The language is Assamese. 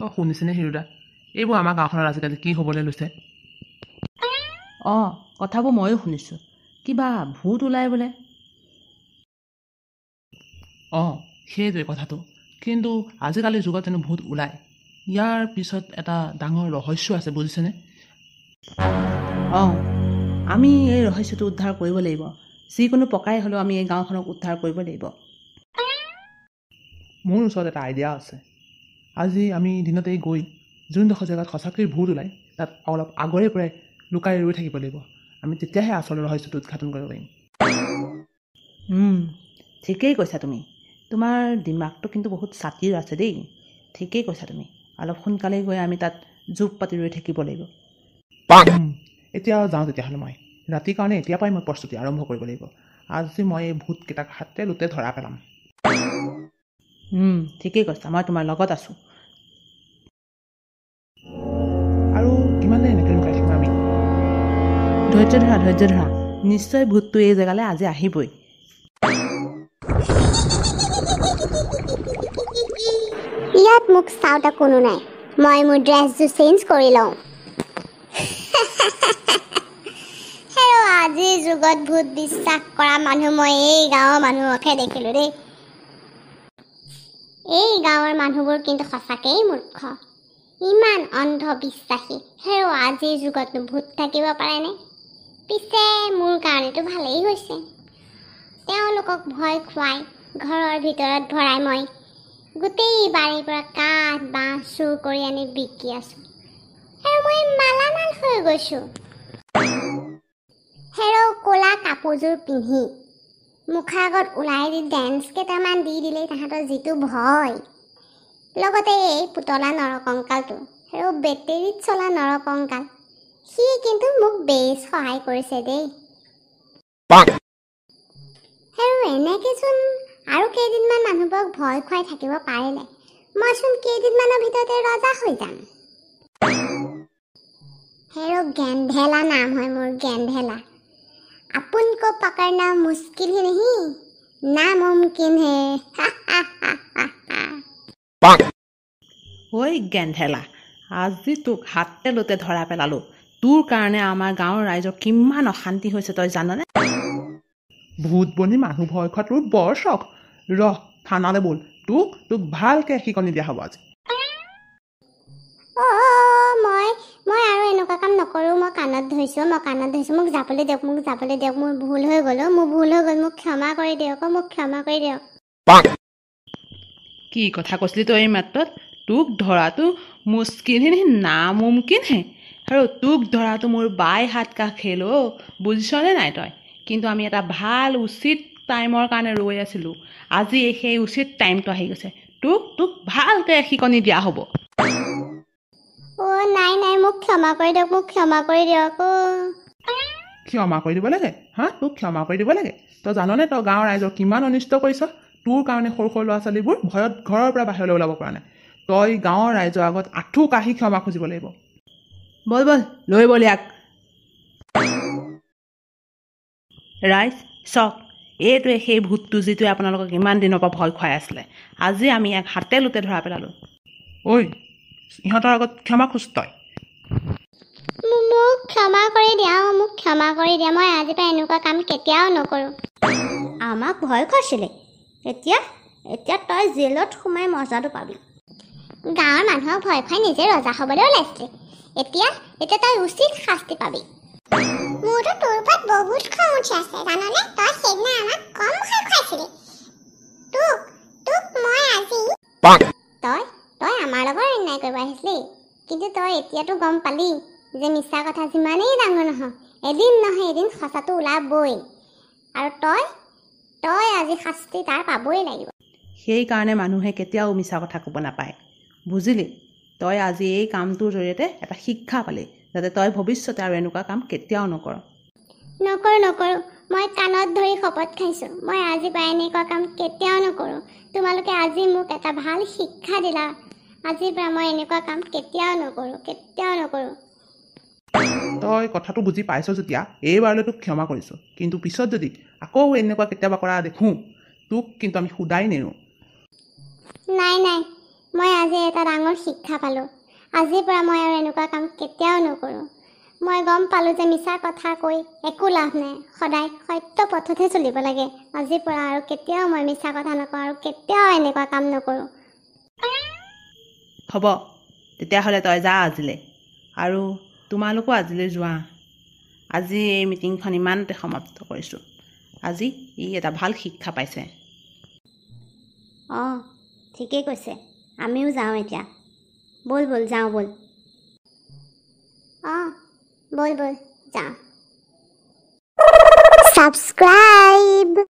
তই শুনিছেনে হিৰুদা, এইবোৰ আমাৰ গাঁওখনত আজিকালি কি হ'বলৈ লৈছে? অঁ, কথাবোৰ ময়ো শুনিছোঁ, কিবা ভূত ওলাই বোলে। অঁ, সেইটোৱে কথাটো। কিন্তু আজিকালিৰ যুগত জানো ভূত ওলায়? ইয়াৰ পিছত এটা ডাঙৰ ৰহস্য আছে, বুজিছেনে? অঁ, আমি এই ৰহস্যটো উদ্ধাৰ কৰিব লাগিব। যিকোনো প্ৰকাৰে হ'লেও আমি এই গাঁওখনক উদ্ধাৰ কৰিব লাগিব। মোৰ ওচৰত এটা আইডিয়া আছে। আজি আমি দিনতেই গৈ যোনডোখৰ জেগাত সঁচাকৈ ভূত ওলায় তাত অলপ আগৰে পৰাই লুকাই ৰৈ থাকিব লাগিব। আমি তেতিয়াহে আচল ৰহস্যটো উদঘাটন কৰিব পাৰিম। ঠিকেই কৈছা তুমি। তোমাৰ দিমাগটো কিন্তু বহুত চাতিৰ আছে দেই। ঠিকেই কৈছা তুমি। অলপ সোনকালেই গৈ আমি তাত জোপ পাতি ৰৈ থাকিব লাগিব। এতিয়া যাওঁ তেতিয়াহ'লে। মই ৰাতিৰ কাৰণে এতিয়াৰ পৰাই মই প্ৰস্তুতি আৰম্ভ কৰিব লাগিব। আজি মই এই ভূতকেইটাক হাতে লোতে ধৰা পেলাম। ঠিকেই কৈছা, মই তোমাৰ লগত আছোঁ। আৰু কিমান দেৰি এনেকৈ লুকাই থাকিম আমি? ধৈৰ্য ধৰা, ধৈৰ্য ধৰা, নিশ্চয় ভূতটো এই জেগালৈ আজি আহিবই। ইয়াত মোক চাওঁতা কোনো নাই, মই মোৰ ড্ৰেছযোৰ চেঞ্জ কৰি লওঁ। হেৰ, আজিৰ যুগত ভূত বিশ্বাস কৰা মানুহ মই এই গাঁৱৰ মানুহকহে দেখিলোঁ দেই। এই গাঁৱৰ মানুহবোৰ কিন্তু সঁচাকেই মূৰ্খ, ইমান অন্ধবিশ্বাসী। হেৰ, আজিৰ যুগতনো ভূত থাকিব পাৰেনে? পিছে মোৰ কাৰণেতো ভালেই হৈছে। তেওঁলোকক ভয় খুৱাই ঘৰৰ ভিতৰত ভৰাই মই গোটেই বাৰীৰ পৰা কাঠ বাঁহ চুৰ কৰি আনি বিকি আছোঁ আৰু মই মালামাল হৈ গৈছোঁ। হেৰ, ক'লা কাপোৰযোৰ পিন্ধি মুখৰ আগত ওলাই দি ডেন্স কেইটামান দি দিলেই তাহাঁতৰ যিটো ভয়। লগতে এই পুতলা নৰকংকালটো, আৰু বেটেৰীত চলা নৰকংকাল, সি কিন্তু মোক বেছ সহায় কৰিছে দেই। আৰু এনেকৈচোন আৰু কেইদিনমান মানুহবোৰক ভয় খুৱাই থাকিব পাৰিলে মইচোন কেইদিনমানৰ ভিতৰতে ৰজা হৈ যাম। হেৰ, গেন্ধেলা নাম হয় মোৰ, গেন্ধেলা। আপোন কো পকড়না মুস্কিল হি নহি, নামুমকিন হে। ঐ গেন্ধেলা, আজি তোক হাতে লোতে ধৰা পেলালোঁ। তোৰ কাৰণে আমাৰ গাঁৱৰ ৰাইজৰ কিমান অশান্তি হৈছে তই জাননে? ভূত বনি মানুহ ভয় খোৱা তোৰ বৰ চখ। ৰহ, থানালৈ ব'ল, তোক তোক ভালকৈ শিকনি দিয়া হ'ব আজি। অ' মই মই আৰু এনেকুৱা কাম নকৰোঁ। মই কাণত ধৰিছোঁ, মই কাণত ধৰিছোঁ, মোক যাবলৈ দিয়ক, মোক যাবলৈ দিয়ক। মোৰ ভুল হৈ গ'ল, অ' মোৰ ভুল হৈ গ'ল, মোক ক্ষমা কৰি দিয়ক, অ' মোক ক্ষমা কৰি দিয়ক। কি কথা কৈছিলি তই এই মাত্ৰত? তোক ধৰাটো মুস্কিল হে নামুমকিন হে। আৰু তোক ধৰাটো মোৰ বাই হাত কা খেল অ', বুজিছনে নাই তই? কিন্তু আমি এটা ভাল উচিত টাইমৰ কাৰণে ৰৈ আছিলোঁ। আজি সেই উচিত টাইমটো আহি গৈছে। তোক তোক ভালকৈ শিকনি দিয়া হ'ব। অ' নাই নাই, মোক ক্ষমা কৰি দিয়ক, মোক ক্ষমা কৰি দিয়ক। অ' ক্ষমা কৰি দিব লাগে? হা, তোক ক্ষমা কৰি দিব লাগে? তই জাননে তই গাঁৱৰ ৰাইজৰ কিমান অনিষ্ট কৰিছ? তোৰ কাৰণে সৰু সৰু ল'ৰা ছোৱালীবোৰ ভয়ত ঘৰৰ পৰা বাহিৰলৈ ওলাব পৰা নাই। তই গাঁৱৰ ৰাইজৰ আগত আঁঠু কাঢ়ি ক্ষমা খুজিব লাগিব। ব'ল ব'ল, লৈ ব'ল ইয়াক। ৰাইজ চাওক, এইটোৱে সেই ভূতটো যিটোৱে আপোনালোকক ইমান দিনৰ পৰা ভয় খুৱাই আছিলে। আজি আমি ইয়াক হাতে লোতে ধৰা পেলালোঁ। ঐ, ইহঁতৰ আগত ক্ষমা খোজ তই। মোক ক্ষমা কৰি দিয়া, মোক ক্ষমা কৰি দিয়া। মই আজিৰ পৰা এনেকুৱা কাম কেতিয়াও নকৰোঁ। আমাক ভয় খুৱাইছিলে, এতিয়া এতিয়া তই জেলত সোমাই মজাটো পাবি। গাঁৱৰ মানুহক ভয় খুৱাই নিজে ৰজা হ'বলৈ ওলাইছিলি, এতিয়া এতিয়া তই উচিত শাস্তি পাবি। মোৰতো তোৰ ওপৰত বহুত খং উঠি আছে জাননে? তই সেইদিনা আমাক কম ভয় খুৱাইছিলি। তোক তোক মই আজি তই তই আমাৰ লগত অন্যায় কৰিব আহিছিলি, কিন্তু তই এতিয়াতো গম পালি যে মিছা কথা যিমানেই ডাঙৰ নহওক এদিন নহয় এদিন সঁচাটো ওলাবই। আৰু তই তই আজি শাস্তি তাৰ পাবই লাগিব। সেইকাৰণে মানুহে কেতিয়াও মিছা কথা ক'ব নাপায়, বুজিলি? তই আজি এই কামটোৰ জৰিয়তে এটা শিক্ষা পালি, যাতে তই ভৱিষ্যতে আৰু এনেকুৱা কাম কেতিয়াও নকৰ। নকৰোঁ নকৰোঁ, মই কাণত ধৰি শপত খাইছোঁ, মই আজিৰ পৰা এনেকুৱা কাম কেতিয়াও নকৰোঁ। তোমালোকে আজি মোক এটা ভাল শিক্ষা দিলা। আজিৰ পৰা মই এনেকুৱা কাম কেতিয়াও নকৰোঁ, কেতিয়াও নকৰোঁ। তই কথাটো বুজি পাইছ যেতিয়া এইবাৰলৈ তোক ক্ষমা কৰিছোঁ, কিন্তু পিছত যদি আকৌ এনেকুৱা কেতিয়াবা কৰা দেখোঁ তোক কিন্তু আমি সুদাই নেৰোঁ। নাই নাই, মই আজি এটা ডাঙৰ শিক্ষা পালোঁ। আজিৰ পৰা মই আৰু এনেকুৱা কাম কেতিয়াও নকৰোঁ। মই গম পালোঁ যে মিছা কথা কৈ একো লাভ নাই, সদায় সত্য পথতহে চলিব লাগে। আজিৰ পৰা আৰু কেতিয়াও মই মিছা কথা নকওঁ আৰু কেতিয়াও এনেকুৱা কাম নকৰোঁ। হ'ব তেতিয়াহ'লে তই যা আজিলৈ, আৰু তোমালোকো আজিলৈ যোৱা। আজি এই মিটিংখন ইমানতে সমাপ্ত কৰিছোঁ। আজি ই এটা ভাল শিক্ষা পাইছে। অঁ, ঠিকেই কৈছে, আমিও যাওঁ এতিয়া। ব'ল ব'ল যাওঁ ব'ল। অঁ, ব'ল ব'ল যাওঁ। ছাবস্ক্ৰাইব।